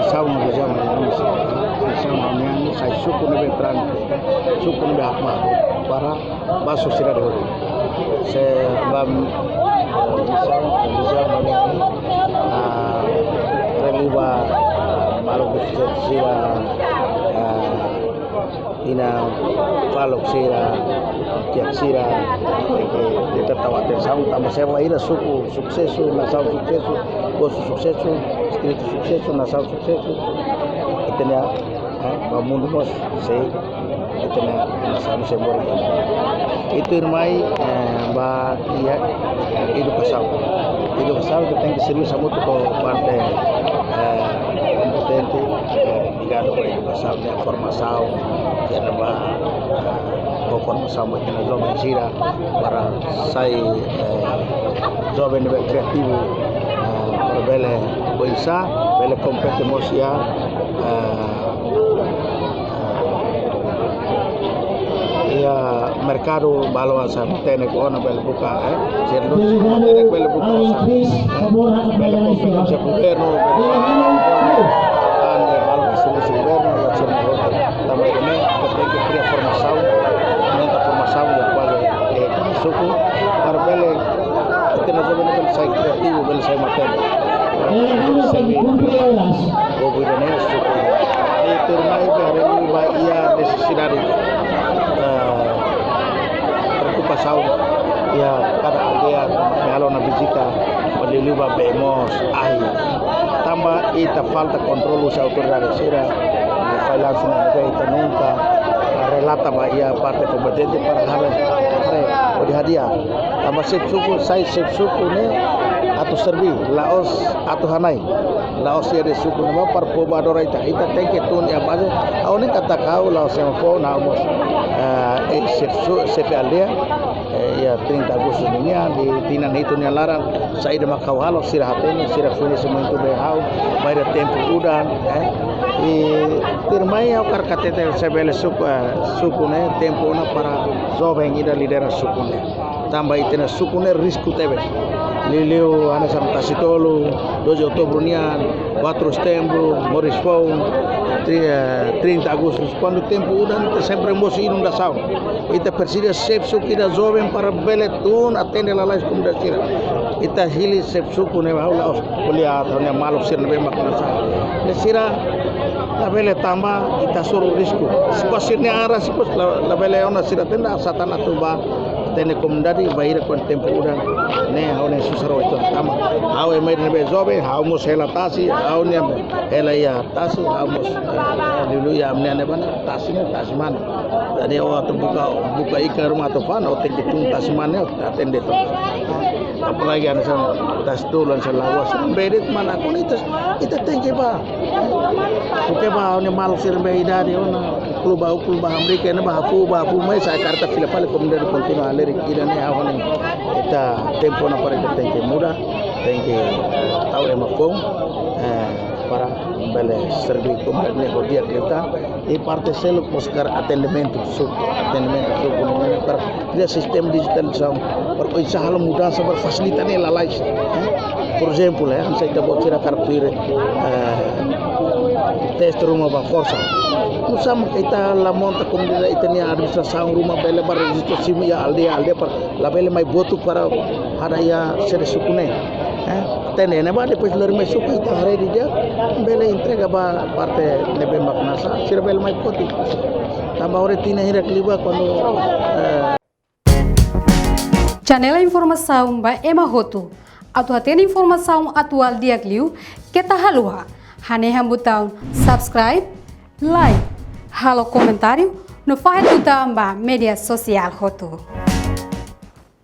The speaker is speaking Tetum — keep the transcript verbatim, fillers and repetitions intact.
Saun bisa mani, bisa mani sai suku ne'ebé trans, suku ne'ebé hakmatek para ba sosiedade hotu. Se ba, bisa, bisa mani, ah, relevan, ah, maluk defisiente sira, ah, ina faluk sira, kiak sira, tenke ita tau atensaun, tanba se ba ida suku susesu, nasaun susesu, povu susesu, distritu susesu, nasaun susesu, ita-nia, eh, ba mundu mós sei, ita-nia nasaun sei moris. Ita tuirmai, eh, ba iha edukasaun. Edukasaun ita tenke servisu hamutuk ho parte, eh, kompetente, eh, ligadu ho edukasaun, iha formasaun, iha ba, eh, ho formasaun ba ita-nia joven sira para sai, eh, joven ne'ebé kreativu, eh, para bele oinsá, bele kompete mós iha, eh, iha merkadu balun hanesan tékniku ona bele buka, eh, sira lus tékniku bele buka osan, eh, bele kompete ho governu, bele, ah, ne'e balun servisu governu, sira lus tanba ne'e ita tenke kria formasaun, aumenta formasaun iha kuaze, eh, suku, para bele ita-nia joven bele sai kreativu, bele sai matenek. Para bele sai povu ida-ne'e suku. I tuirmai ba haree liu ba iha nesesidade, eh, preokupasaun iha kada aldeia, tanba halo ona vizita, ba liuliu ba bee moos, ahi. Tanba ita falta kontrolu husi autoridade sira, falla sira ne'ebé ita nunka relata ba iha parte kompetente para haree, haree, hodi hadi'a. Tanba xefe suku, sai xefe suku ne'e atu serví, la'ós atu hana'i. La'ós iha de'it suku ne'ebá para povu adora ita. Ita tenke tun iha baze. Ha'u ne'e katak ha'u la'ós ema foun, ha'u mós, eh, eh, xefe su-, xefe aldeia. Eh, iha trinta Agustus nian, di tinan hitu nia laran, saida mak ha'u halo, sira hatene, sira koñese muito bem ha'u, bainhira tempu udan, eh. I tuirmai ha'u hakarak hatete se bele suku, eh, suku ne'e, tempu ona para joven ida lidera suku ne'e. Tanba ita-nia suku ne'e risku tebes. Liuliu hanesan Tasi Tolu, doze Outubru nian, Quatro Setembru, Moris Foun, tri-, eh, trinta Agustus. Kuandu tempu udan, ita sempre mosu inundasaun. Ita presiza xefe suku ida joven para bele tun atende lalais komunidade sira. Ita hili xefe suku ne'e ha'u la'ós ko'alia atu ne'e maluk sira ne'ebé mak nasaun. Ne'e sira labele tanba ita soru risku. Sipas sira-nia aras, sipas la-, labele ona sira tenda satan atu ba atende komunidade bainhira kuandu tempu udan. Ne'e ha'u ne'e susar oituan tanba ha'u ema ida ne'ebé joven, ha'u mós hela tasi, ha'u-nia hela iha tasi, ha'u mós, eh, liuliu iha ami-nia ne'ebá ne'e tasi ne'e, tasi mane. Jadi ha'u atu buka, buka ikan ruma atu fa'an, ha'u tenke tun tasi mane, ha'u atende to'o. Apalagi hanesan Tasi Tolu, hanesan Lagoas, bee de'it mana aku ita, ita tenke ba. Porque ba ha'u-nia maluk sira ne'ebé idade ona, ukun ba, ukun ba hamriik, ne'e ba hafu, ba hafu, mais ha'u hakarak ita fila fali komunidade kontinua halerik ida-ne'e ha'u hanoin. Ita tempu ona para ita tenke muda, tenke, eh, tau ema foun, eh, para bele serví komunidade ne'e ho di'ak liután. I parte seluk mós hakarak atendimentu suku, atendimentu suku ne'e para kria sistema dijitalizasaun para oinsá halo mudansa para fasilita ne'e lalais. Eh? Por ezemplu, eh, hanesan ita-boot sira hakarak tuir, eh, teste ruma ba forsa. Nusá mak ita la monta komunidade ita-nia administrasaun ruma bele ba rejistu simu iha aldeia, aldeia para labele mai botu para hada iha sede suku ne'e. Eh, atende ne'ebá, depois lori mai suku ita haree didi'ak, bele entrega ba parte ne'ebé mak nasaun, sira bele mai foti. Tanba hori tinan hirak liubá kuandu, eh, Janela informasaun ba ema hotu. Atu hatene informasaun atuál di'ak liu, keta haluha hanehan butaun subscribe, like, halo komentáriu, no fahe tutan ba média sosiál hotu.